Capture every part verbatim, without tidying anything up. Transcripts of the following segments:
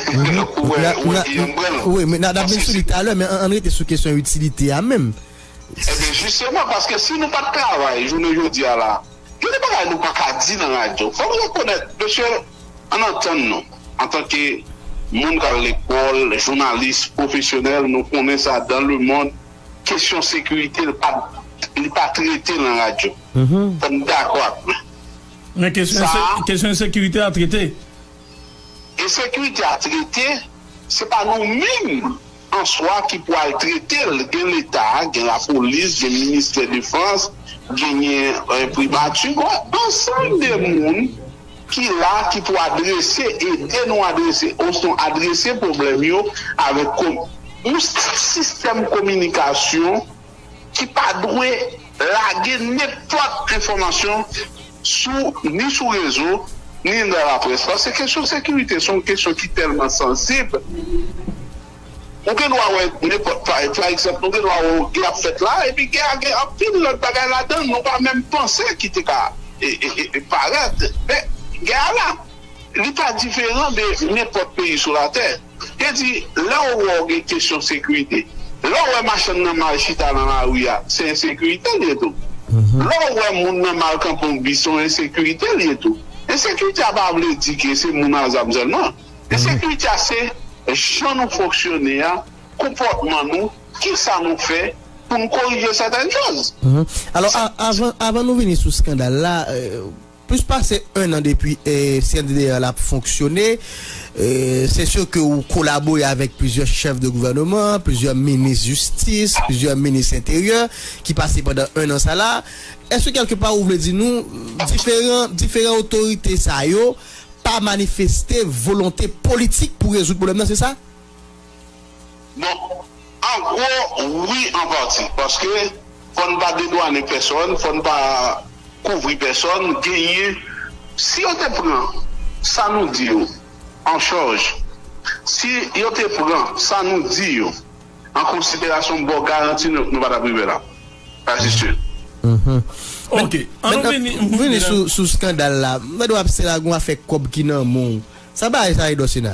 Pou wè, wè ki ann pran l. Wi, men n ap vin sou li talè, men ann rete sou kesyon itilite a menm. Ebyen, jisteman, paske si nou pa t travay jounen jodi a la, gen de bagay nou pa ka di nan radyo. Fò n rekonèt, mesye, ann antann nou. Antanke moun k al lekòl, jounalis, pwofesyonèl, nou konnen sa, dans le monde, kesyon sekirite, li pa, li pa trete nan radyo. Fò n dakò ak mwen. Men kesyon, kesyon ensekirite a trete. Ensekirite a trete, se pa nou menm an swa ki pou al trete l. Gen Leta, gen lapolis, gen ministè defans, genyen, eh, primati, gen ansanm de moun ki la, ki pou adrese, ede nou adrese, osnon adrese pwoblèm yo avèk yon sistèm kominikasyon ki pa dwe lage nenpòt enfòmasyon sou, ni sou rezo, ni nan laprès. Paske kesyon sekirite se yon kesyon ki tèlman sansib. Ou gen dwa wè nenpòt, pa, pa egzanp, ou gen dwa wè yon gè ap fèt la, epi gè a gen anpil lòt bagay ladan l, nou pa menm panse ki te ka e, e, e, e parèt. Men, gè a la, li pa diferan de nenpòt peyi sou latè. Yo di, lè w wè w gen kesyon sekirite, lè w wè machann nan mal chita nan lari a, se ensekirite l ye tou. Lè w wè moun nan mal kanpe yon bis, se yon ensekirite l ye tou. Ensekirite a pa vle di ke se moun a zam sèlman. Ensekirite a se jan nou fonksyone a, konpòtman nou, kisa nou fè pou n korije sètèn choz. Alò, avan, avan nou vini sou skandal la, plis pase en an depi, eh, C N D D R la ap fonksyone. Eh, se si ke ou kolabore avèk plizyè chèf de gouvènman, plizyè minis jistis, plizyè minis enteryè ki pase pandan en an sa la. Èske kèlkepa ou vle di nou diferan, diferan otorite sa yo pa manifeste volonte politik pou rezoud pwoblèm nan, se sa? Bon, an gwo, wi, an pati. Paske fò n pa dedwanen pèsonn, fò n pa kouvri pèsonn. Genyen, si yo te pran sa nou di yo an chaj, si yo te pran sa nou di yo an konsiderasyon, m ba w garanti nou, nou pa t ap rive la. Sa se si. Ok. An nou vini, vini sou, sou skandal la. Mwen wè se la gon afè kòb ki nan men w. Sa bagay sa ye, Dòsena?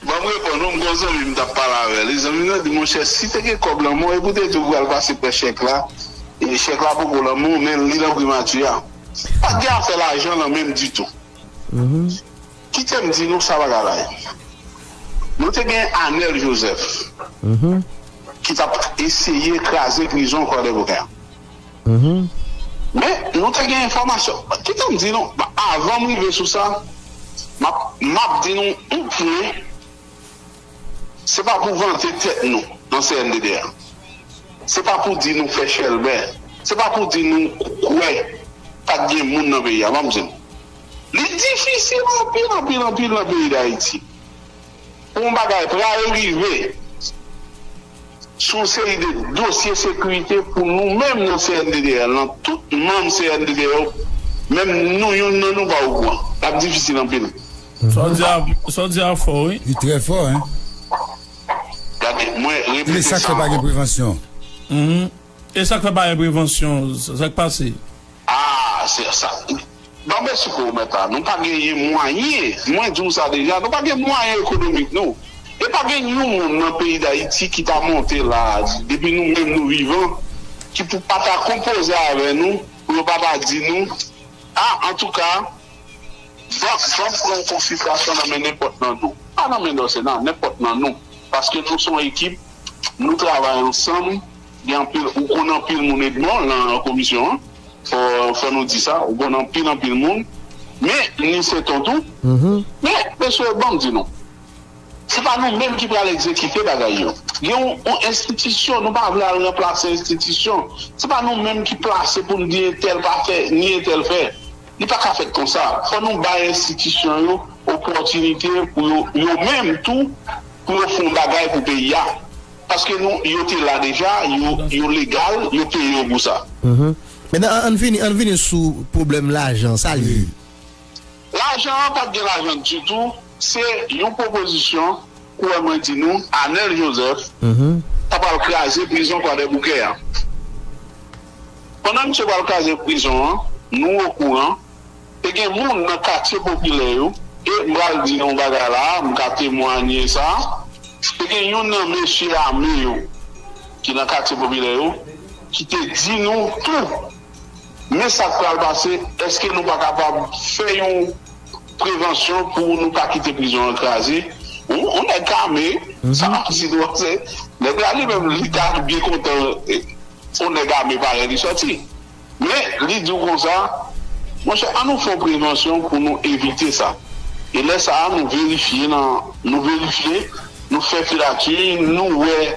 Ban m reponn ou, m gon zanmi m t ap pale avè l. Zanmi m nan di, monchè, si te gen kòb lan men w, epi w te di w pral pase pran chèk la, e chèk la poko lan men w, men li nan primati a. Pa t gen afè lajan lan men m ditou. Kite m di nou sa bagay la ye. Nou te gen Anèl Jozèf ki t ap eseye kraze prizon Kwadèboukè. Men, nou te gen enfòmasyon. Kite m di nou, avan m rive sou sa, m ap, m ap di nou yon pwen, se pa pou vante tèt nou nan C N D D A. Se pa pou di nou fè chèlbè. Se pa pou di nou kwè pa t gen moun nan peyi a. Ban m di nou. Li difisil anpil, anpil, anpil nan peyi Dayiti pou yon bagay pral rive sou yon seri de dosye sekirite pou nou menm nan C N D D L, nan tout manm C N D D L yo, menm nou, youn nan nou pa okouran. L ap difisil anpil. Sa w di a, sa w di a fò, wi. Li trè fò, en. Gade, mwen repete sa ankò. E sa k fè pa gen prevansyon? E sa k fè pa gen prevansyon, sa k pase? Ah, se sa. Ban m esplike w, mèt la. Nou pa genyen mwayen. Mwen di w sa deja. Nou pa gen mwayen ekonomik, nou. E pa gen yon moun nan peyi Dayiti ki ta monte la, depi nou menm nou vivan, ki pou pa ta konpoze avè nou, pou yo pa ta di nou, ah, antouka, ban, ban m pran yon konsiltasyon nan men nenpòt nan nou. Pa nan men Dòsena, nenpòt nan nou. Paske nou se yon ekip, nou travay ansanm, gen anpil, ou konn anpil moun Edmond nan komisyon an. Fò, fò nou di sa, ou konn anpil, anpil moun. Men, ni Seton tou. Men, mesye, ban m di nou. Se pa nou menm ki pral egzekite bagay yo. Gen yon, yon enstitisyon, nou pa vle al ranplase enstitisyon. Se pa nou menm ki plase pou n di entèl pa fè, ni entèl fè. Li pa ka fèt konsa. Fò nou bay enstitisyon yo opòtinite pou yo, yo menm tou, pou yo fè yon bagay pou peyi a. Paske nou, yo te la deja, yo, yo legal, yo peye yo pou sa. Men an, an vini, an vini sou pwoblèm lajan, sa l ye? Lajan an pa t gen lajan ditou, se yon pwopozisyon, kouwè mwen di nou, Anèl Jozèf, ta pral kraze prizon Kwadèboukè a. Pandan misye pral kraze prizon an, nou okouran, te gen moun nan katye popilè yo, E m pral di nou yon bagay la, m ka temwanye sa. Te gen youn nan mesye ame yo ki nan katye popilè yo ki te di nou tou, men sa k pral pase, èske nou pa kapab fè yon prevansyon pou nou pa kite prizon an kraze? Yon, yon nèg k ame, sa m ap di nou, se nèg la li menm, li ta byen kontan, eh, yon nèg ame parèy li sòti. Men, li di w konsa, monchè, an nou fè yon prevansyon pou nou evite sa. E lè sa a, nou verifye nan, nou verifye, nou fè filati, nou wè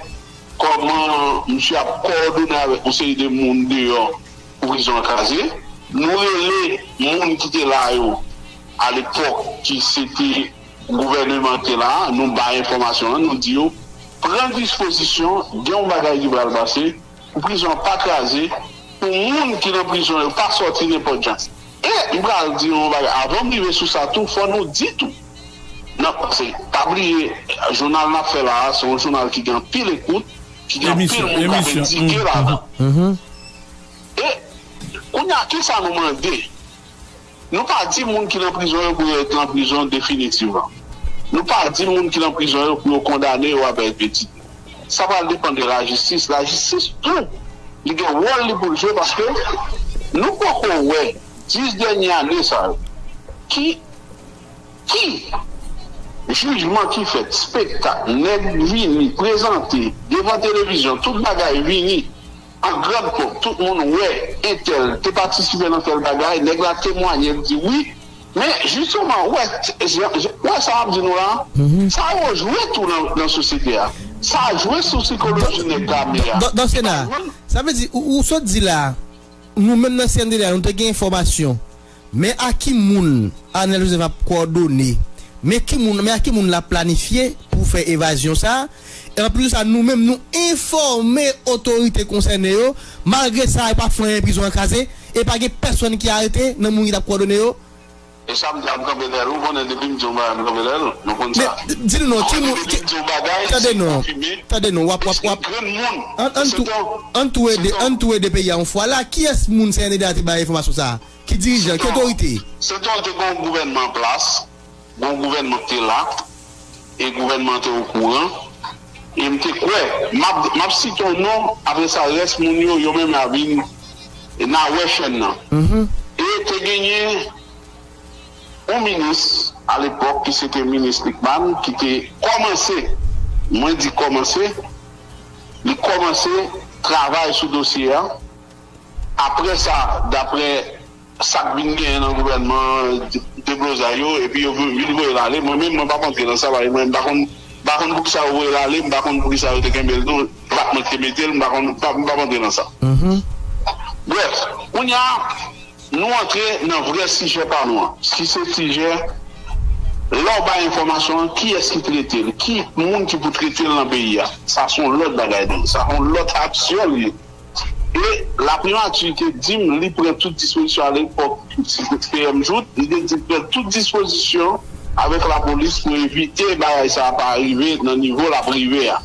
kòman misye ap kowòdone avèk yon seri de moun deyò pou prizon an kraze. Nou rele moun ki te la yo alepòk, ki se te gouvèneman ki te la a, nou bay enfòmasyon an, nou di yo, pran dispozisyon, gen yon bagay ki pral pase, pou prizon an pa kraze, pou moun ki nan prizon yo pa sòti nenpòt jan. E m pral di nou yon bagay, avan m rive sou sa tou, fò nou di tou. Non, se, pa bliye, jounal n ap fè la a, se yon jounal ki gen anpil ekout, ki gen anpil moun k ap edike ladan. E kounye a, kisa nou mande? Nou pa di moun ki nan prizon yo pou yo ret nan prizon definitivman. Nou pa di moun ki nan prizon yo pou yo kondane yo a pèpetite. Sa pral depann de lajistis. Lajistis tou, li gen wòl li pou l jwe, paske nou poko wè dis dènye ane sa yo, ki, ki jijman ki fèt, spektak, nèg vini, prezante, devan televizyon, tout bagay vini, an gran ponp, tout moun wè entèl te patisipe nan tèl bagay, nèg la temwanye, l di wi. Men, jisteman, wè, wè sa m ap di nou la, sa yo jwe tou nan, nan sosyete a. Sa jwe sou sikoloji nèg ame a. Dans, dans, dans ce cas, sa vle di, ou, ou sot di la, nou menm nan C N D D A, nou te gen enfòmasyon. Men a ki moun Arnel Joseph ap kowòdone? Men ki moun, men a ki moun l ap planifye pou fè evazyon sa a? E anplis de sa, nou menm, nou enfòme otorite konsène yo. Malgre sa, yo pa fè anyen, prizon an kraze. E pa gen pèsonn ki arete nan moun ki t ap kowòdone yo. E sa m di a, m kanpe dèyè l. Ou konnen depi m di yon bagay, m kanpe dèyè l. Nou konn sa. Men, di nou non, ki moun, depi m di yon bagay, tande non, tande non, w ap, w ap, w ap. An, an tou, an tou ede, an tou ede peyi a yon fwa la. Kiyès moun C N D D A te bay enfòmasyon sa a? Ki dirijan, ki otorite? Sentò te gen yon gouvènman an plas, gen yon gouvènman ki te la, e gouvènman an te okouran. E m te kwè, m ap, m ap site yon non, apre sa, rès moun yo, yo menm y a vin, e n a wè chèn nan. E te genyen yon minis, alepòk, ki se te minis Lickman, ki te kòmanse, mwen di kòmanse, li kòmanse travay sou dosye a. Apre sa, daprè sa k vin genyen nan gouvènman deblozay yo, epi yo vin, vin voye l ale, mwen menm, mwen p ap antre nan sa, paske mwen, m pa konn, m pa konn poukisa yo voye l ale, m pa konn poukisa yo te kenbe l tou, se pa t mwen ki te mete l, m pa konn, m pa, m p ap antre nan sa. Brèf, kounye a, nou antre nan vrè sijè pa nou an, ki se sijè, lè w bay enfòmasyon an, kiyès ki trete l, ki moun ki pou trete l nan peyi a. Sa se yon lòt bagay, donk, sa se yon lòt aksyon li ye. E Laprimati te di m li pran tout dispozisyon alepòk, P M Jouthe, li te di l pran tout dispozisyon avèk lapolis pou evite bagay sa a pa rive nan nivo l ap rive a.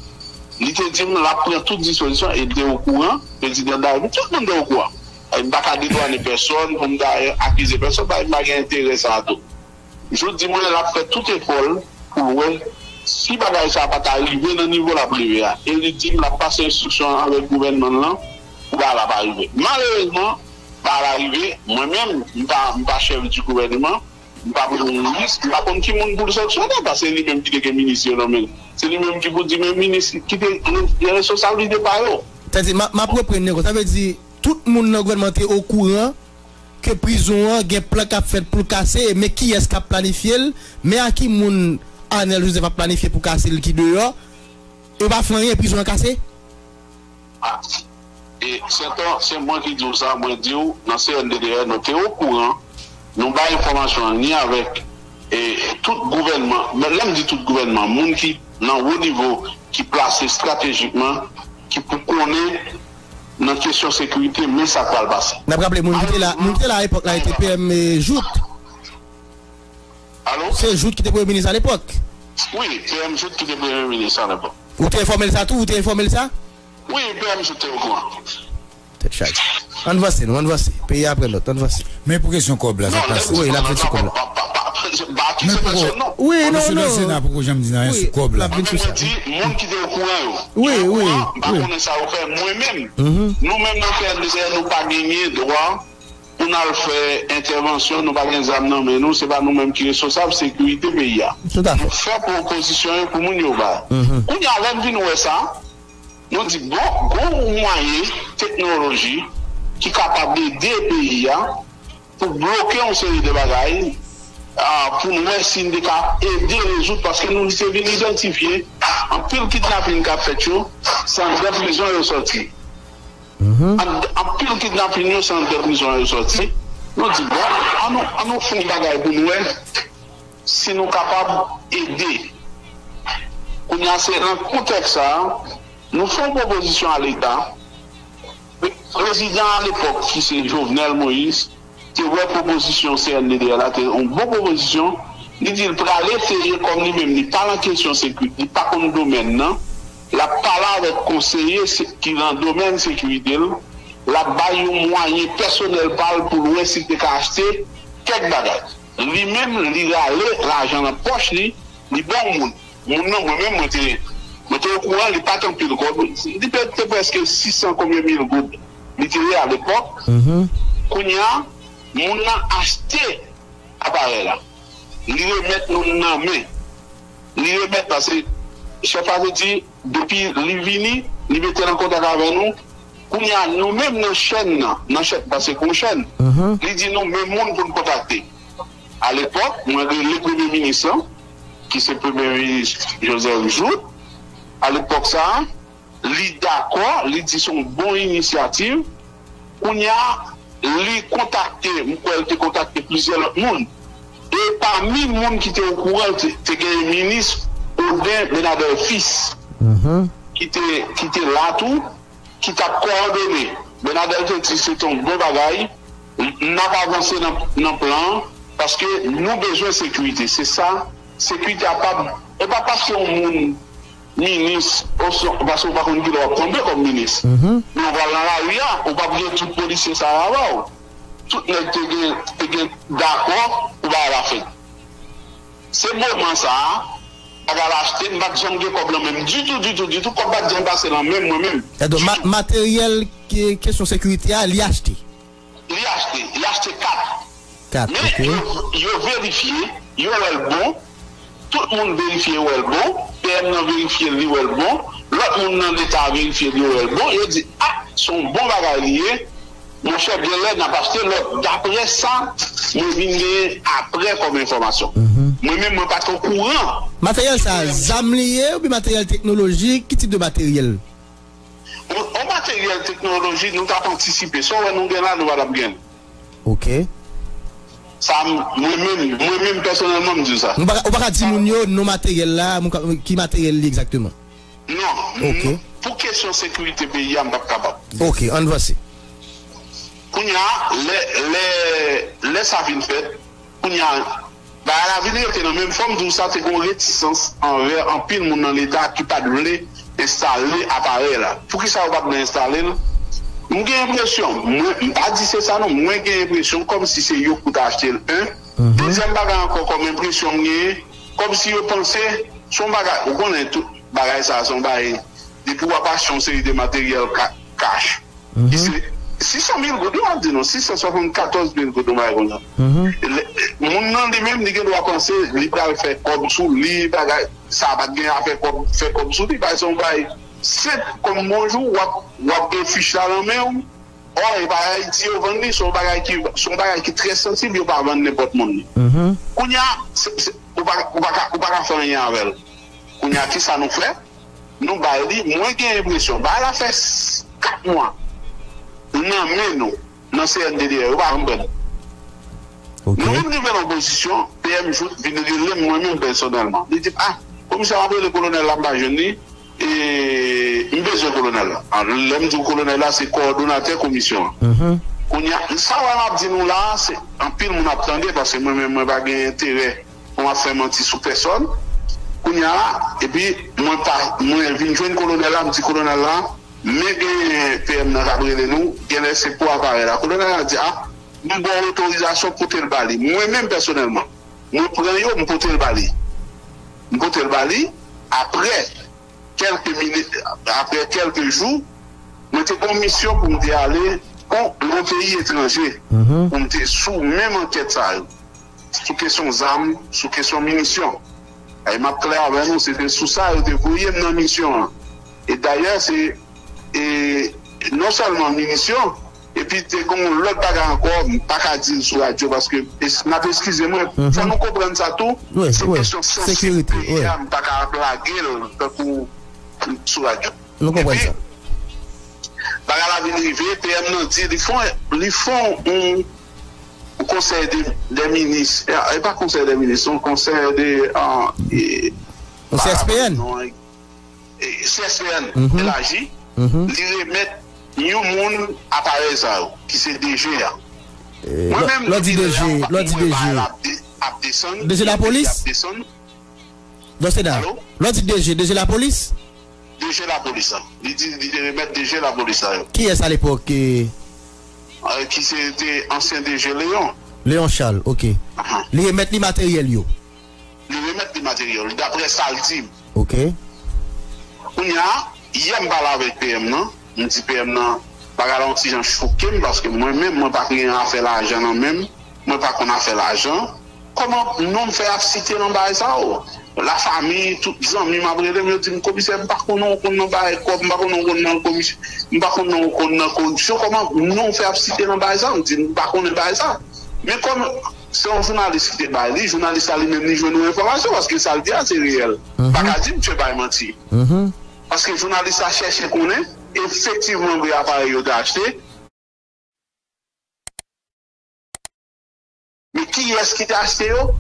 Li te di m l ap pran tout dispozisyon e l te okouran, prezidan David, tout moun te okouran. E m pa ka detwane pèsonn pou m ta akize pèsonn, paske m pa gen enterè sa a tou. Jouthe di mwen l ap fè tout efò l pou l wè si bagay sa a pa ta rive nan nivo l ap rive a. E li di m l ap pase enstriksyon avèk gouvènman l lan pou bagay la pa rive. Malerezman, bagay la rive, mwen menm, m pa, m pa chèf di gouvèneman, m pa premye minis, m pa konn ki moun pou l sanksyone, paske se li menm ki te gen minis yo nan men l. Se li menm ki pou di, men minis, kite responsabilite pa yo. Sa vle di, m ap, m ap reprann li ankò. Sa vle di, tout moun nan gouvènman te okouran ke prizon an gen plan k ap fèt pou l kase, men kiyès k ap planifye l, men a ki moun Arnel Joseph ap planifye pou kase l ki deyò, yo pa fè anyen, prizon an kase? A, e, Sentò, se mwen ki di w sa, mwen di w, nan C N D D A, nou te okouran, nou bay enfòmasyon an ni avèk, e, tout gouvènman, men lè m di tout gouvènman, moun ki nan wo nivo, ki plase estratejikman, ki pou konnen nan kesyon sekirite, men sa k pral pase. N ap raple, moun ki te la, moun ki te la a epòk la, e te P M Jouthe. Alo? Se Jouthe ki te premye minis alepòk. Wi, P M Jouthe ki te premye minis alepòk. Ou te enfòme l sa tou? Ou te enfòme l sa? Wi, P M Jouthe te okouran. Tèt chaje. Ann vanse, nou, ann vanse. Peyi a pran nòt, ann vanse. Men pou kesyon kòb la, sa pase. Wi, n ap jwenn ti kòb la. Ba ki se pèsòn non. Wi, non, non. Komisyonè Sena poko janm di anyen sou kòb la. Mwen di moun ki te okouran yo. Wi, wi. M pa konnen sa yo fè. Mwen menm, nou menm nan P N D T, nou pa genyen dwa pou n al fè entèvansyon, nou pa gen zam nan men nou, se pa nou menm ki responsab sekirite peyi a. Nou fè pwopozisyon yo pou moun yo bay. Kounye a, lè n vin wè sa, nou di, bon, gon mwayen, teknoloji ki kapab ede peyi a pou bloke yon seri de bagay, pou n wè si n te ka ede rezoud, paske nou te vin idantifye anpil kidnapin k ap fèt yo, se anndan prizon yo sòti. Anpil kidnapin yo se anndan prizon yo sòti. Nou di, bon, annou, annou fè yon bagay pou n wè si nou kapab ede. Kounye a, se nan kontèks sa a, nou fè yon pwopozisyon a Leta. Prezidan alepòk, ki se Jovenel Moïse, te wè pwopozisyon C N D D L la te yon bon pwopozisyon. Li di l prale eseye, kòm li menm li pa nan kesyon sekirite, li pa konn domèn nan, l ap pale avèk konseye ki nan domèn sekirite l, l ap bay yon mwayen pèsonèl pa l pou l wè si l te ka achte kèk bagay. Li menm, li rale lajan nan pòch li, li ba yon moun. Moun nan, mwen menm, mwen te, mwen te okouran, li pa t anpil kòb. Li te, te prèske sis san konbyen mil goud li te ye alepòk. Kounye a, moun nan achte aparèy la. Li remèt nou nan men. Li remèt, paske chèf la te di, depi li vini, li mete l an kontak avè nou. Kounye a, nou menm nan chèn nan, nan chèn, paske gon chèn, li di nou men moun pou n kontakte. Alepòk, mwen rele premye minis lan, ki se premye minis Joseph Jouthe. Alepòk sa a, li dakò, li di se yon bon inisyativ. Kounye a, li kontakte, m kwè l te kontakte plizyè lòt moun. E pami moun ki te okouran, te, te gen minis Audin Bernadel Fils, ki te, ki te la tou, ki t ap kowòdone. Bernadel te di se te yon bon bagay, n ap avanse nan, nan plan an, paske nou bezwen sekirite. Se sa, sekirite a pa, e pa paske yon moun minis, osnon, paske ou pa konn kilè w ap tonbe kòm minis. Men ou pral nan lari a, ou p ap gen tout polisye sa yo avè w. Tout nèg te gen, te gen dakò pou bagay la fèt. Se moman sa a, bagay la achte, m pa t janm gen kòb nan men m ditou, ditou, ditou. Kòb pa t janm pase nan men m, mwen menm. Edon, ma-, materyèl ke-, kesyon sekirite a, li achte? Li achte, li achte kat. Kat, men ok. Yo, yo verifye, yo wè l bon. Tout moun verifye, yo wè l bon. P M nan verifye l, li wè l bon. Lòt moun nan Leta a verifye l, yo wè l bon. Yo di, a, se yon bon bagay li ye. Monchè, genlè n ap achte lòt. Daprè sa mwen vin genyen apre kòm enfòmasyon. Mwen menm, mwen pa t okouran. Materyèl sa a, zam li ye oubyen materyèl teknolojik? Ki tip de materyèl? Yon, yon materyèl teknolojik, nou t ap antisipe. Sa w wè nou gen la, nou pa t ap gen l. Ok. Sa, m-, mwen menm, mwen menm pèsonèlman, m di w sa. Ou pa ka, ou pa ka di moun yo non materyèl la, moun ka, ki materyèl li egzakteman? Non. Ok. Pou kesyon sekirite peyi a, m p ap kapab. Ok, ann vanse. Kounye a, lè, lè, lè sa vin fèt, kounye a, bagay la vin rete nan menm fòm, di w sa, te gen yon retisans anvè anpil moun nan Leta ki pa t vle enstale aparèy la. Poukisa yo pa t vle enstale l? M gen enpresyon, mwen, m pa di se sa non, mwen gen enpresyon kòmsi se yo ki pou ta achte l, en. Dezyèm bagay ankò, kòm enpresyon m genyen, kòmsi yo panse, se yon bagay, ou konnen tout bagay sa a, se yon bagay, depi w ap achte yon seri de materyèl ka-, kach, ki se sis san mil goud, wi, m ap di nou, sis san swasannkatòz mil goud, yon bagay konsa. Lè, moun nan li menm, li gen dwa panse li pral fè kòb sou li, bagay, sa pa t gen afè kòb, fè kòb sou li, bagay, se yon bagay senp kòm bonjou, w ap, w ap gen fich la nan men w, ò, e pa Ayiti yo vann li, se yon bagay ki, se yon bagay ki trè sansib, yo pa vann nenpòt moun li. Kounye a, se, se, ou pa, ou pa ka, ou pa ka fè anyen avè l. Kounye a, kisa nou fè? Nou bay li, mwen gen enpresyon, bagay la fè s-, kat mwa nan men nou, nan C N D D L, yo pa janm pran l. Ok. Nou vin rive nan pozisyon, P M Jouthe vin rele m mwen menm pèsonèlman. Li di m, a, komisè, m ap rele kolonèl la, m pa jwenn li, e m bezwen kolonèl la. A, lè m di w kolonèl la, se kowòdonatè komisyon an. Kounye a, sa w wè m ap di nou la a, se anpil moun ap tande, paske mwen menm, mwen pa gen enterè pou m ap fè manti sou pèsòn. Kounye a, epi mwen pa, mwen vin jwenn kolonèl la, m di kolonèl la, men gen P M nan k ap rele nou, genlè se pou aparèy la. Kolonèl la di, a, m ba w otorizasyon, pote l ba li. Mwen menm pèsonèlman, Mwen pran yo, m pote l ba li. M pote l ba li, apre kèlke minit, apre kèlke jou, mwen te gen yon misyon pou m te ale nan yon peyi etranje, pou m te sou menm ankèt sa yo, sou kesyon zam, sou kesyon minisyon. E m ap klè avè nou, se te sou sa yo te voye m nan misyon an. E dayè, se e non sèlman minisyon, epi te gen yon lòt bagay ankò, m pa ka di l sou radyo paske n ap eskize mwen. Fò nou konprann sa tou, se kesyon sansib peyi a, m pa ka ap lage l tankou sou radyo. Nou konprann sa. Bagay la vin rive, P M nan di li fon, li fon yon, yon konsèy de, de minis, e pa konsèy de minis, yon konsèy de, yon C S P N. C S P N elaji, li remèt yon moun aparèy sa yo, ki se D G a. Mwen menm, lè w di D G, lè w di D G, ap desann, D G lapolis? Ap desann. Doseda, lè w di D G, D G lapolis? D G lapolis la. Li di, li te remèt D G lapolis sa yo. Kiyès alepòk? Ki se te ansyen D G Léon. Léon Charles, ok. Li remèt li materyèl yo. Li remèt li materyèl, daprè sa l di m. Ok. Kounye a, yè m pale avèk P M nan, m di P M nan, bagay la yon ti jan choke m, paske mwen menm, mwen pa gen afè lajan nan men m, mwen pa konn afè lajan. Kòman non m fè ap site nan bagay sa yo? Lafanmi, tout zanmi m ap rele m, yo di m, "Komisè, m pa konnen w konn nan bagay kòb, m pa konnen w konn nan komis-, m pa konnen w konn nan koripsyon, kòman non w fè ap site nan bagay sa?" M di, "M pa konnen bagay sa." Men kòm se yon jounalis ki te bay li, jounalis la li menm li jwenn yon enfòmasyon, paske sa l di a se reyèl. Pa ka di misye bay manti. Paske jounalis la chèche konnen, efektivman vre aparèy yo te achte. Men kiyès ki te achte yo?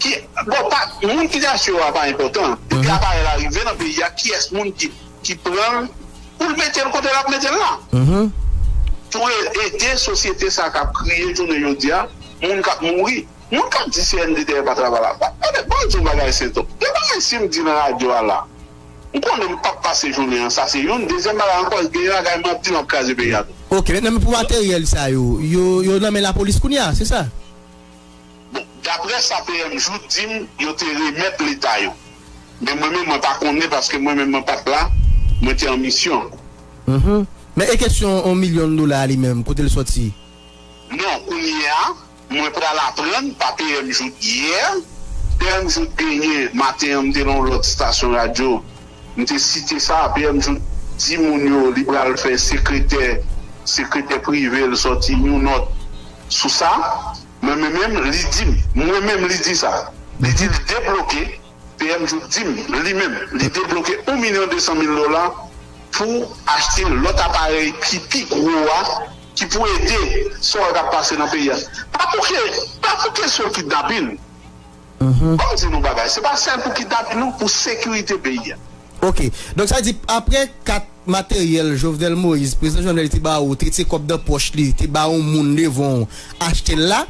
Ki, bon, pa, moun ki te achte yo a pa enpòtan. Depi aparèy la rive nan peyi a, kiyès moun ki, ki pran l pou l mete l kote l ap mete l la? Pou e-, ede sosyete sa k ap kriye jounen jodi a, moun k ap mouri, moun k ap di C N D T pa travay la. Gade, ban m di yon bagay, Senton. Gen bagay si m di nan radyo a la, m konnen m p ap pase jounen an, sa se youn. Dezyèm bagay ankò, gen bagay m ap di, m ap kraze peyi a tou. Ok, men pou materyèl sa yo, yo, yo nan men lapolis kounye a, se sa? Bon, daprè sa P M Jouthe di m, yo te remèt Leta yo. Men mwen menm, mwen pa konnen, paske mwen menm, mwen pa t la, mwen te an misyon. Men e kesyon yon milyon dola a li menm, kote l sòti? Non, kounye a, mwen pral aprann pa P M Jouthe yè. P M Jouthe genyen, maten an, m te nan yon lòt estasyon radyo. M te site sa, P M Jouthe di moun yo, li pral fè sekretè, sekretè prive l sòti yon nòt sou sa. Mwen menm, li di m, mwen menm, li di sa. Li di l debloke, P M Jouthe di m, li menm, li debloke yon milyon de san mil dola pou achte lòt aparèy ki pi gwo a, ki pou ede sa w wè k ap pase nan peyi a. Pa pou ke, pa pou kesyon kidnapin. Ban m di nou bagay, se pa sèl pou kidnapin non, pou sekirite peyi a. Ok, donk sa vle di apre kat materyèl Jovenel Moïse, prezidan Jovenel te ba ou, te tire kòb nan pòch li, te ba yon moun devan w, achte l la,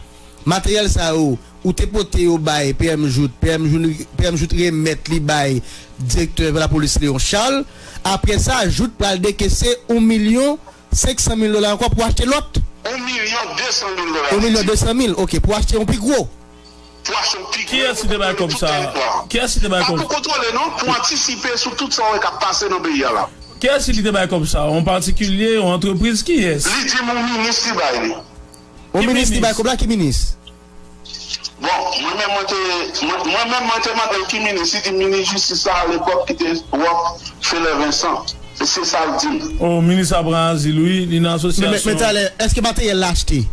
materyèl sa yo, ou te pote yo bay P M Jouthe, P M Jouthe, P M Jouthe remèt li bay direktè lapolis Léon Charles. Apre sa, Jouthe pral dekese yon milyon senk san mil dola ankò pou achte lòt. Yon milyon de san mil dola. Yon milyon de san mil, ok, pou achte yon pi gwo. Pou achte yon pi gwo. Kiyès ki te bay kòb sa? Kiyès ki te bay kòb? Pa pou kontwole non, pou antisipe sou tout sa w wè k ap pase nan peyi a la. Kiyès ki te bay kòb sa? Yon patikilye, yon antrepriz, kiyès? Li di m yon minis li bay li. Yon minis li bay kòb la, ki minis? Bon, mwen menm mwen te, mwen, mwen menm mwen te mande l ki minis, li di minis jistis la alepòk ki te Rockefeller Vincent. Se, se sa l di m. Oh, minis la pran azil, wi, li nan asosyasyon. Men, men, men talè, èske materyèl la achte?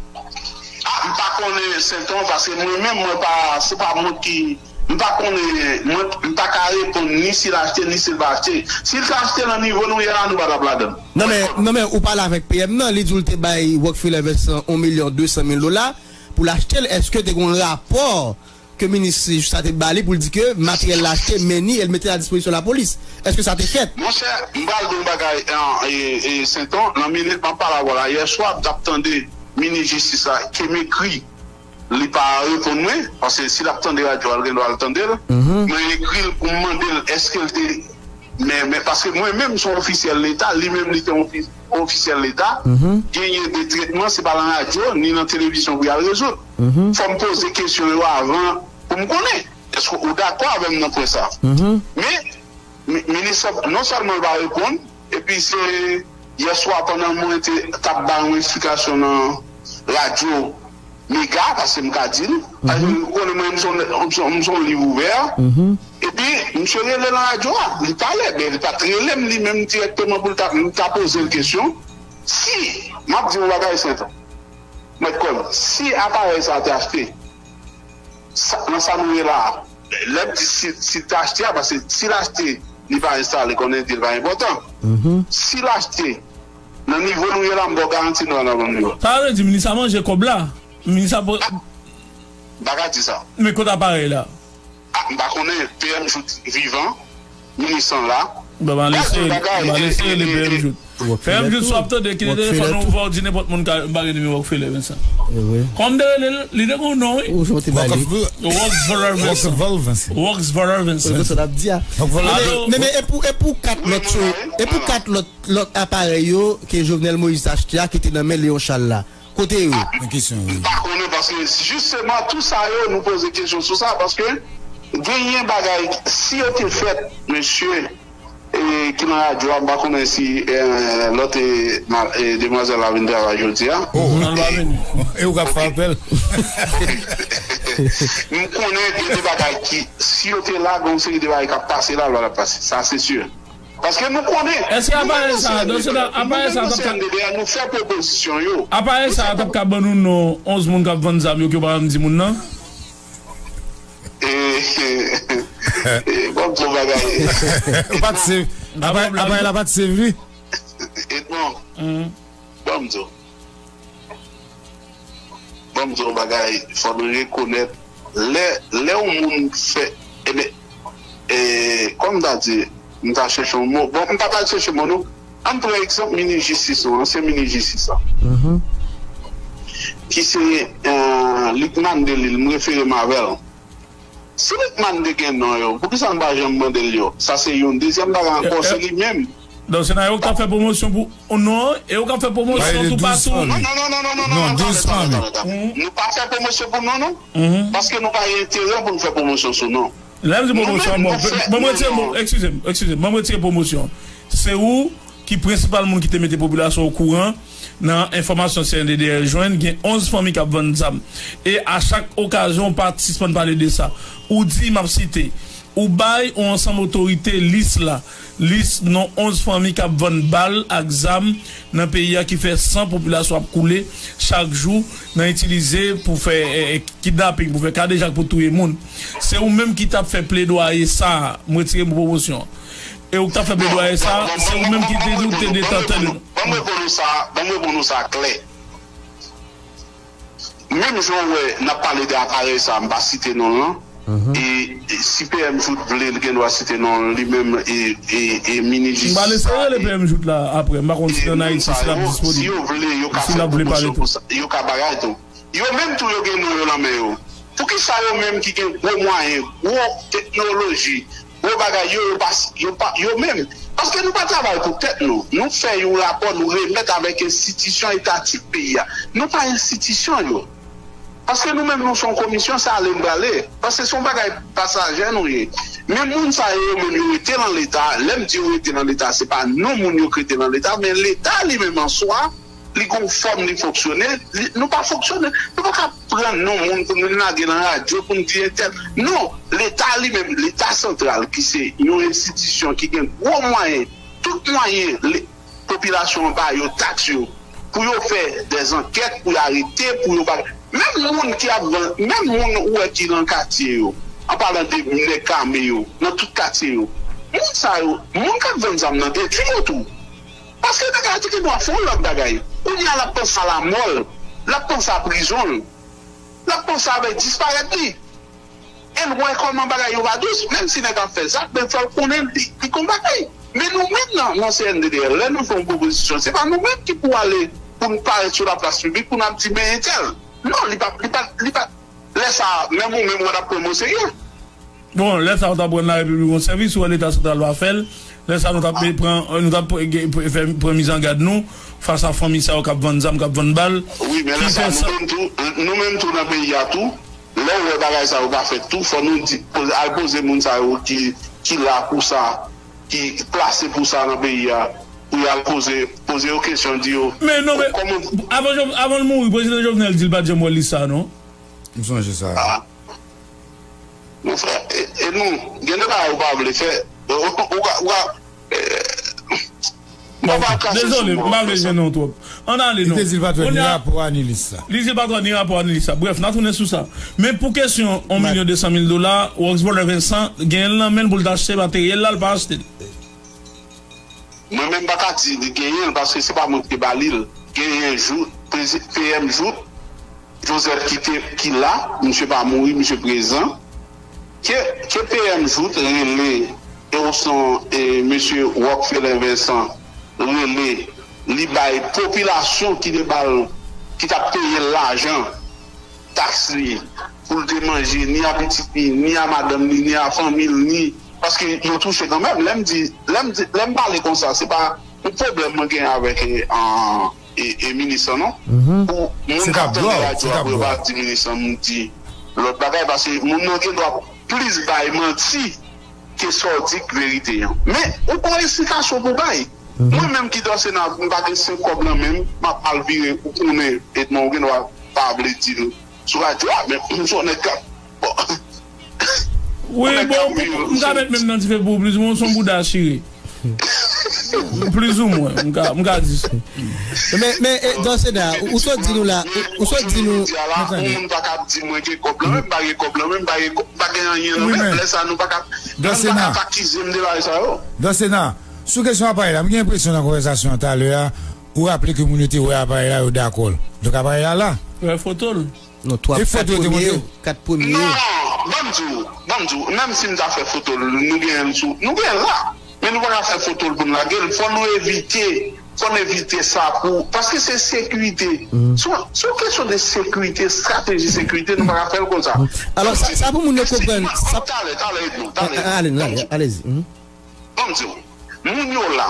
Ah, m pa konnen Senton, paske mwen menm, mwen pa, se pa mwen ki, m pa konnen, mwen, m pa ka reponn ni si l achte, ni si l pa achte. Si l ta achte nan nivo nou ye la, nou pa t ap ladan l. Non, men, non, men, ou pale avèk P M nan, li di w l te bay Rockefeller Vincent yon milyon de san mil dola pou l achte l. Èske te gen yon rapò ke minis jistis la te ba li pou l di ke materyèl la achte, men ni e l mete l a dispozisyon lapolis? Èske sa te fèt? Monchè, m pral di w yon bagay, e, e, Senton, nan minit m ap pale avè w la, yèswa, m t ap tande minis jistis la, ke m ekri, li pa reponn mwen, paske si l ap tande radyo a, l gen dwa al tande l. Mwen ekri l pou m mande l èske l te, men, men, paske mwen menm se yon ofisyèl leta, li menm li te yon ofi-, ofisyèl leta, genyen de tretman, se pa nan radyo, ni nan televizyon pou y al rezoud. Fò m poze kesyon yo avan pou m konnen. Èske ou dakò avè m nan pwen sa? Men, mi- minis lan, non sèlman l pa reponn, epi se yè swa pandan mwen te t ap bay yon eksplikasyon nan radyo Mega, paske m ka di l, paske ou konnen mwen, m se yon- m se yon- m se yon liv ouvè, epi misye rele nan radyo a, li pale, men li pa t rele m li menm dirèkteman pou l ta, m ta poze l kesyon. Si, m ap di yon bagay, Sentan, mèt kò m, si aparèy sa a te achte, sa, nan sa nou ye la a, lè m di si, si l te achte a, paske si l achte, li pa enstale, konnen di l pa enpòtan. Si l achte, nan nivo nou ye la, m ba w garanti nou al nan menm nivo. Sa vle di, minis la manje kòb la. Minis la. M pa ka di sa. Men kot aparèy la? Ah, m pa konnen, P M Jouthe vivan, minis lan la. Bon, m a lese, m a lese rele P M Jouthe. P M Jouthe, si w ap tande, kite telefòn ou, fò w di nenpòt moun ka bare nimewo Rockefeller, men sa. Kòm te rele l, li te gon non, wi. Ou jan w te ba li. Roxville Vincent. Roxville Vincent. Roxville Vincent. Roxville ap di a. Alo. Men, men, e pou, e pou kat lòt yo, e pou kat lòt, lòt aparèy yo ke Jovenel Moïse achte a ki te nan men Léon Charles la. Kote yo? Men kesyon, wi. M pa konnen paske jisteman tout sa yo nou poze kesyon sou sa paske genyen bagay si yo te fèt, mesye, e, ki nan radyo a, m pa konnen si, e, lòt, e, ma- e, demwazèl la vin travay jodi a. Oh, e ou k ap fè apèl? M konnen gen de bagay ki, si yo te la, gen yon seri de bagay k ap pase la, lwa l ap pase. Sa se si. Paske nou konnen. Èske aparèy sa, donk se nan aparèy sa, nou menm nan C N D D A, nou fè pwopozisyon yo. Aparèy sa t ap ka ban nou non onz moun k ap vann zam yo ke w pa janm di moun nan? E, e, e, bon, bon bagay. Ou pa t save. Aparèy la pa t save, wi. E non. Bon, m di w. Ban m di w yon bagay, fò nou rekonèt, lè, lè yon moun fè, ebyen, e, kòm m ta di, m ta chèche yon mo, bon, m pa pral chèche mo, non. Ann pran egzanp minis jistis nou, ansyen minis jistis la. Ki se, e, Lucmane Delille, m refere m avè l. Si Lucmane te gen non yo, poukisa nou pa janm mande l yo? Sa se youn. Dezyèm bagay ankò, se li menm. Donk, se nan yo k t ap fè pwomosyon pou non, e yo k ap fè pwomosyon toupatou. Non, non, non, non, non, non, non, non, dousman, men. Nou pa fè pwomosyon pou non, non. Paske nou pa gen enterè pou nou fè pwomosyon sou non. Lè m di pwomosyon, bon, ban m retire mo, eskize m, eskize m, ban m retire pwomosyon. Se ou ki prensipal moun ki te mete popilasyon okouran nan enfòmasyon C N D D A jwenn, gen onz fanmi k ap vann zam. E a chak okazyon, ou pa t sispann pale de sa. Ou di, m ap site, ou bay yon ansanm otorite lis la, lis non onz fanmi k ap vann bal ak zam nan peyi a ki fè san popilasyon ap koule chak jou nan itilize pou fè, e, e, kidnaping, pou fè kadejak, pou touye moun. Se ou menm ki t ap fè pledwaye sa a, m retire mo pwomosyon. E ou k t ap fè pledwaye sa a, se ou menm ki te di ou te detantè de. Ban m reponn ou sa, ban m reponn ou sa klè. Menm jan w wè n ap pale de aparèy sa a, m pa site non l lan. E, e si P M Jouthe vle, li gen dwa site non l li menm e, e, e minis jistis la. M pa lese rele P M Jouthe la apre. M pa konn si ann Ayiti si l ap disponib. Si yo vle, yo ka fè pwomosyon pou sa. Yo ka bagay tou. Yo menm tou yo gen non yo nan men yo. Poukisa yo menm ki gen gwo mwayen, gwo teknoloji, gwo bagay yo, yo pa, yo pa, yo menm? Paske nou pa travay pou tèt nou. Nou fè yon rapò, nou remèt avèk enstitisyon etatik peyi a. Nou pa enstitisyon yo. Paske nou menm nou se yon komisyon, se ale n prale. Paske se yon bagay pasajè nou ye. Men moun sa yo, yo menm yo rete nan Leta. Lè m di yo rete nan Leta, se pa non moun yo k rete nan Leta, men Leta li menm an swa, li gon fòm li fonksyone, li, nou pa fonksyone. Nou pa ka pran non moun pou nou lage nan radyo pou n di entèl. Non, Leta li menm, Leta santral, ki se yon enstitisyon ki gen gwo mwayen, tout mwayen, popilasyon an ba yo taks yo, pou yo fè dèzankèt, pou yo arete, pou yo ba. Menm moun ki ap vann, menm moun ou wè ki nan katye yo, an palan de nèg ame yo, nan tout katye yo, moun sa yo, moun k ap vann zam nan detwi yo tou. Paske nèg la te gen dwa fè yon lòt bagay. Kounye a l ap panse a lamò l, l ap panse a prizon l, l ap panse avèk disparèt li. E l wè kòman bagay yo pa dous, menm si nèg ap fè zak, men fò l konnen li, li gon bagay. Men nou menm nan, nan C N D D L, lè nou fè yon pwopozisyon, se pa nou menm ki pou ale pou n parèt sou laplas piblik pou n ap di men entèl. Non, li pa, li pa, li pa. Lè sa a, menm ou menm ou wè n ap pran m oserye. Bon, lè sa a, ou t ap rann Larepiblik yon sèvis, ou wè Leta santral pa fè l. Lè sa a, nou t ap pran, nou t ap pr- ge- pr- fè, pran mizangad nou fas a fanmi sa yo k ap vann zam, k ap vann bal. Wi, men lè sa a, nou menm tou, nou menm tou nan peyi a tou, Lè w wè bagay sa yo ka fèt tou, fò nou di, poze, al poze moun sa yo ki, ki la pou sa, ki plase pou sa nan peyi a, pou y al poze, poze yo kesyon, di yo, men non, men kòman, avan, Jov- avan l mouri, prezidan Jovenel di l pa t janm wè lis sa, non? M sonje sa. Ah. Mon frè, e, e nou, gen de bagay ou pa vle fè. Ou, ou, ou, ou, e, Bon, dezole, m pa vle jennen w twòp. Ann ale non. Li te di l pa t wè ni rapò a ni lis la. Li di l pa t wè ni rapò a ni lis la. Brèf, n a tounen sou sa. Men pou kesyon yon milyon de san mil dola, Roxburgh Vincent genyen l nan men l pou l ta achte materyèl la, l pa achte l. Mwen menm m pa ka di li genyen l paske se pa mwen ki te ba li l. Genyen Jouthe, P M Jouthe, Joseph ki te, ki la, misye pa mouri, misye prezan. Ke, ke P M Jouthe rele, e osnon, e, mesye Rockefeller Vincent rele, li bay popilasyon ki te ba l, ki t ap peye l lajan, taks li, pou l te manje, ni a pitit li, ni a madanm li, ni a fanmi l, ni, paske yo touche kanmenm. Lè m di, lè m di, lè m pale konsa, se pa yon pwoblèm mwen gen avèk, e, an, e, e minis lan, non. Pou moun k ap tande radyo a, pou yo pa di minis lan m di lòt bagay, paske moun nan gen dwa plis bay manti ke sa w di k verite an. Men, ou gon eksplikasyon pou bay. Mwen menm ki dan Sena, m pa gen senk kòb nan men m, m ap al vire, ou konnen, Edmond, ou gen dwa pa vle di l sou radyo a, men m se yon nèg k ap, bon. Wi, bon, m ka met men m nan dife pou ou, plizoumwen, ou se yon bouda chire. Plizoumwen, m ka, m ka di sa. Men, men, e, dan Sena, ou, ou sot di nou la, ou, ou sot di nou. Jodi a la, yon moun pa ka ap di mwen gen kòb lan, men m pa gen kòb lan, men m pa gen kòb, m pa gen anyen nan men m. Lè sa, nou pa ka, nou pa ka akize m de bagay sa yo. Dan Sena, sou kesyon aparèy la, m gen enpresyon nan konvèsasyon an talè a, ou raple ke moun yo te wè aparèy la, yo dakò l. Donk, aparèy la la. Wè foto l. Non, twa, kat premye, kat premye. Non, ban m di w, ban m di w, menm si m ta fè foto l, nou genyen l sou, nou genyen l la. Men nou pa ka fè foto l pou n lage l. Fò nou evite, fò n evite sa pou, paske se sekirite. Se yon, se yon kesyon de sekirite, estrateji sekirite, nou pa ka fè l konsa. Alò, sa, sa pou moun yo konprann. Talè, talè, Edmond, talè. Alezi, alezi. Ban m di w, moun yo la,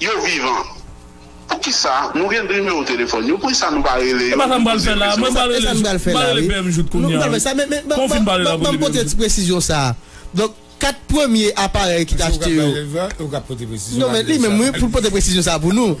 yo vivan. Poukisa nou gen nimewo telefòn yo? Poukisa nou pa rele yo? E pa sa m pral fè la. Mwen pral rele, m pral rele P M Jouthe kounye a. Konfin pale la pou li, P M Jouthe. Ban m pote ti presizyon sa a. Donk, kat premye aparèy ki t achte yo. Non, men li menm, wi, pou l pote presizyon sa a pou nou.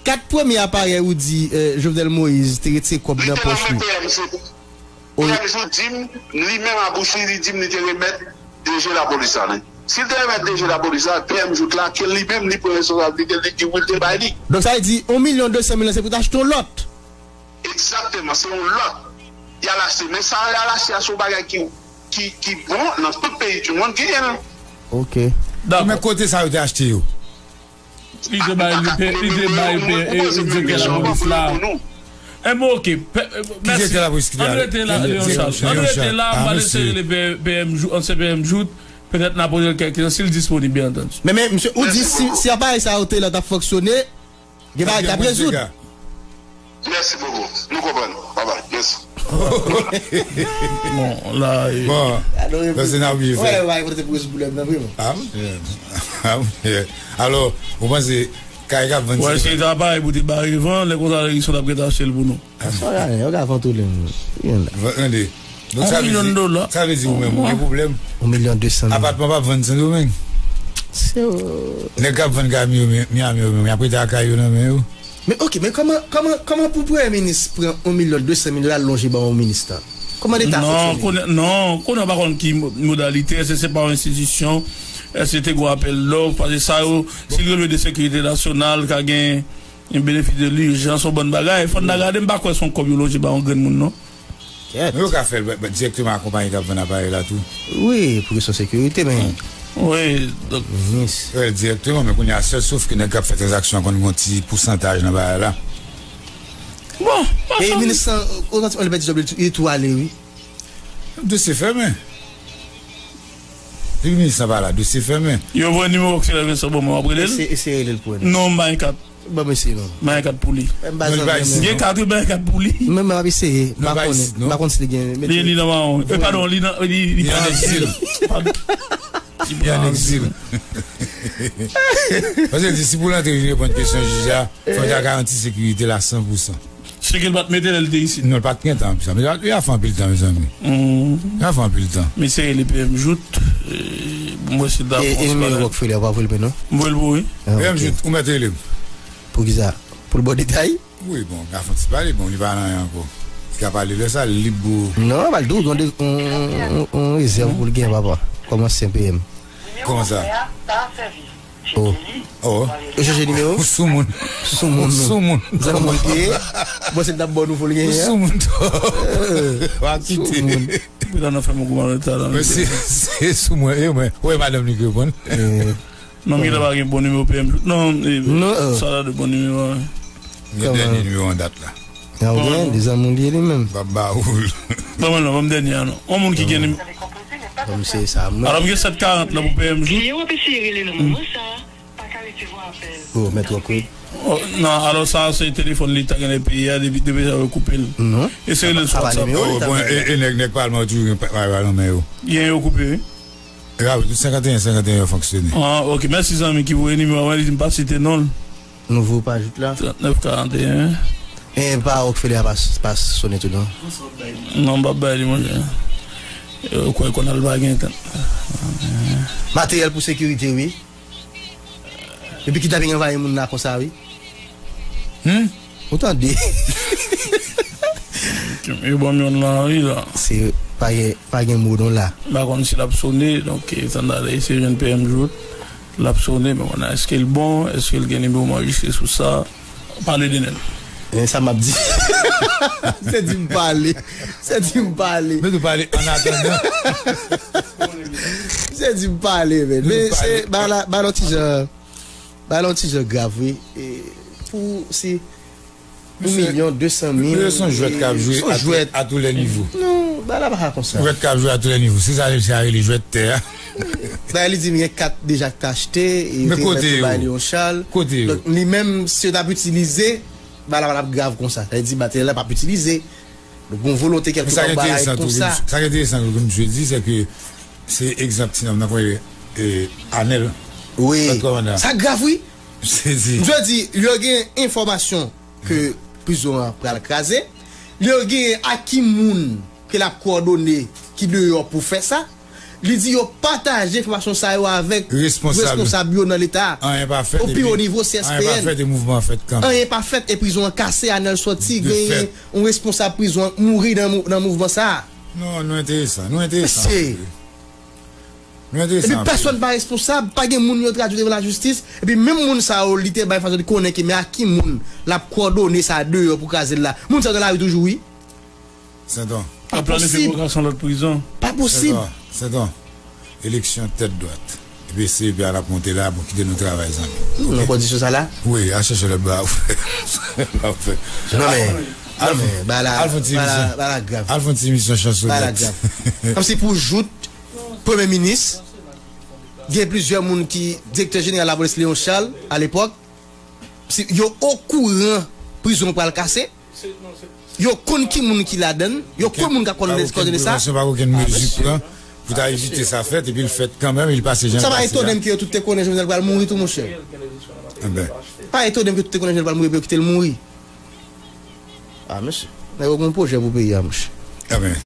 Kat premye aparèy ou di, e, Jovenel Moïse te retire kòb nan pòch li. P M Jouthe di m, li menm a bouch li, li di m li te remèt D G lapolis la, wi. Si l te remèt D G lapolis la, P M Jouthe la, ke li menm li pran responsablite l, li di wi, l te bay li. Donk, sa vle di, yon milyon de san mil lan, se pou t achte yon lòt. Egzakteman, se yon lòt. Y al achte. Men sa y al achte a, se yon bagay ki, ki, ki bon nan tout peyi di mond genyen l. Ok. Dakò. Men kote sa yo te achte yo? Li te bay, li te, li te bay, e, e, direktè lapolis la. Enben, ok. Ann rete la, Leon Charles. Ann rete la, m pral eseye rele P M Jouthe, ansyen P M Jouthe. Petèt n a poze l kèk kesyon, si l disponib, byen antandi. Men, men, misye, ou di si, si aparèy sa yo te la t ap fonksyone, gen bagay k ap rezoud. Mèsi bokou. Nou konprann. Babay. Mèsi. Bon, la, e. Bon, paske n a oblije fè. Wè, wè, pote pou rezoud pwoblèm nan, vrèman. Ah, yeah. Ah, yeah. Alò, ou panse kay k ap vann. Wè, se ta parèy pou te bare van, lè konsa, Erickson t ap gentan achte l pou nou. Sa yo ka vann tou, li menm. Yon milyon dola. Sa vle di ou menm, ou gen pwoblèm. Yon milyon de san mil. Apatman p ap vann Sendomeng. Nèg k ap vann kay Miami yo menm, y ap rete ak kay yo nan men yo. Men ok, men kòman, kòman, kòman pou premye minis pran yon milyon de san mil dola lonje ba yon minis la? Kòman Leta fonksyone? Non, konnen, non, konnen pa konn ki mo-, modalite, èske se pa yon enstitisyon, èske se te gwo apèl dòf, paske sa yo, si l releve de sekirite nasyonal, ka gen yon benefis de lijans, yon bann bagay. Fò n ta gade, m pa kwè se yon kòb yo lonje ba yon grenn moun, non. Men yo ka fè l direkteman ak konpayi k ap vann aparèy la tou. Wi, pou kesyon sekirite, men. Wi, donk. Fè l direkteman, men kounye a, sèl sof ke nèg k ap fè tranzaksyon an konn gen yon ti pousantaj nan bagay la. Bon, e minis lan, otomatikman, li pèdi djòb li, li tou ale, wi. Dosye fèmen. Depi minis lan pa la, dosye fèmen. Yo voye nimewo Oxylè Vincent ban mwen, m ap rele l. Eseye rele l pou wè. Non, m pa gen kat. Ban m eseye non. M pa gen kat pou li. M gen kat, wi, m pa gen kat pou li. Men m ap eseye. M pa konnen. M pa konn si li gen. Li, li nan mawon. E, padon, li nan, li, li pa nan egzil. Li an egzil. Paske l di, si pou l antre vin reponn kesyon jij la, fò l ta garanti sekirite l a san pou san. Se ke l pa t mete lè l te isit. Non, l pa t gen tan, sa. Men li a fè anpil tan, mezanmi. Li a fè anpil tan. Mesye rele P M Jout. E, mwen se dakò. E, e nimewo Rockefeller, pa vre l, non? Mwen vre l pou, wi. Ah, P M Jout, ou mèt rele m. Pou ki sa? Pou l ba w detay? Wi, bon, ka fè ti pale, bon, li pa nan anyen ankò. Li ka pale lè sa, li lib pou. Non, pa l tou, yon, yon, yon rezèv pou l gen, papa. Kòm ansyen P M. Kòman sa? Oh. Oh. Ou chèche nimewo? Ou sou moun. Sou moun, ou sou moun. Zanmi moun ki ye? Bon, se t ap bon nouvo l genyen. Ou sou moun tou. Wa kite. Pou la nan fè mwen kouman leta la. Men se, se sou mwen, e mwen. Wè madanm li ki reponn. Non, men la pa gen bon nimewo P M. Non, e, sa la de bon nimewo. Gen dènye nimewo an dat la. Ah, ou gen de zanmi li ye li menm. Bab Bawoul. Ban mwen non, ban m dènye a non. On moun ki gen nimewo. Bon, se sa, mwen. Alò, m gen sèt karant la pou P M Jout. Kliyan w ap eseye rele nan moman sa a pa ka resevwa apèl. Oh, mèt wòk wi. Oh, non, alò sa se telefòn leta gen nan peyi a, depi, depi sa yo koupe l. Non. Eseye rele l sou WhatsApp. Oh, bon, e, e nèg, nèg palman yo toujou gen pa, pa, pa nan men yo. Gen yo koupe, wi. Ravi, tout senkanteyen senkanteyen yo fonksyone. Ah, ok. Mèsi zanmi ki voye nimewo a, mwen li di m pa site non l. Nouvo pa Jout la. Trannèf karanteyen. E pa Rockefeller a pa, pa sone tou non. Non, m p ap bay li, monchè. Yo kwè konn al pa gen tan. Materyèl pou sekirite, wi. Epi kidnaping anvayi moun la konsa, wi. Hmm? Ou tande? Yo ban m yon lan, wi, la. Se pa gen, pa gen mo non la. M pa konn si l ap sone, donk, e, Sandra eseye jwenn P M Jout. L ap sone, men konnen èske l bon, èske l gen nimewo m anrejistre sou sa. Pale de nèl. E sa m ap di. Se di m pale. Se di m pale. Men nou pale an atandan. Se di m pale, men. Men se, bagay la, bagay la yon ti jan, bagay la yon ti jan grav, wi. E pou, si yon milyon de san mil. Se yon jwèt k ap jwe a tou lè nivo. Non, bagay la pa ka konsa. Jwèt k ap jwe a tou lè nivo. Se sa, se sa rele jwèt tè a. Dayè, li di m gen kat deja k te achte, e yo te mèt bay li yon chal. Kote yo? Donk, li menm, si yo t ap itilize, bagay la pa t ap grav konsa. Sa vle di, materyèl la p ap itilize. Donk, gon volonte kèlke pa bagay konsa. Sa ki enteresan tou, sa ki enteresan ke misye di, se ke se egzanp ti nonm nan konye, e, Anèl. Wi. Sa grav, wi. Misye di, yo gen enfòmasyon ke prizon an pral kraze. Yo gen a ki moun ke l ap kowòdone ki deyò pou fè sa. Li di yo pataje enfòmasyon sa yo avèk responsab yo nan leta a. Anyen pa fèt. O pi wo nivo, C S P N. Anyen pa fèt e mouvman an fèt kanmenm. Anyen pa fèt e prizon an kase, Anèl sòti, genyen yon responsab prizon an mouri nan mou-, nan mouvman sa a. Non, nou enteresan, nou enteresan. Mesye. Nou enteresan. Epi pèsonn pa responsab, pa gen moun yo tradui devan lajistis. Epi menm moun sa yo, li te bay fason li konnen ke men a ki moun l ap kowòdone sa deyò pou kraze l la. Moun sa yo nan lari toujou, wi. Senton. Pa posib. Yo planifye pou kraze yon lòt prizon. Pa posib. Senton, Senton. Eleksyon tèt dwat. Epi se epi a l ap monte la, bon, kite nou travay, zanmi. Nou nan kondisyon sa la? Wi, al chèche lòt bagay pou fè. Non, men, non, men, bagay la, bagay la grav. Al fè yon ti misyon chans onèt. Bagay la grav. Kòmsi pou Jout, premye minis, gen plizyè moun ki, direktè jeneral lapolis Léon Charles, alepòk, si yo okouran prizon pral kase, yo konn ki moun ki ladann, yo konn moun k ap kòdone sa. Pa gen okenn mezi pran pou ta evite sa fèt, epi l fèt kanmenm, e l pase jan l pase a. Sa pa etone m ke yo tout te konnen Jovenel pral mouri tou, monchè. Enben. Pa etone m ke yo tout te konnen Jovenel pral mouri, epi yo kite l mouri. Ah, mesye. Nèg yo gen yon pwojè pou peyi a, monchè. Enben.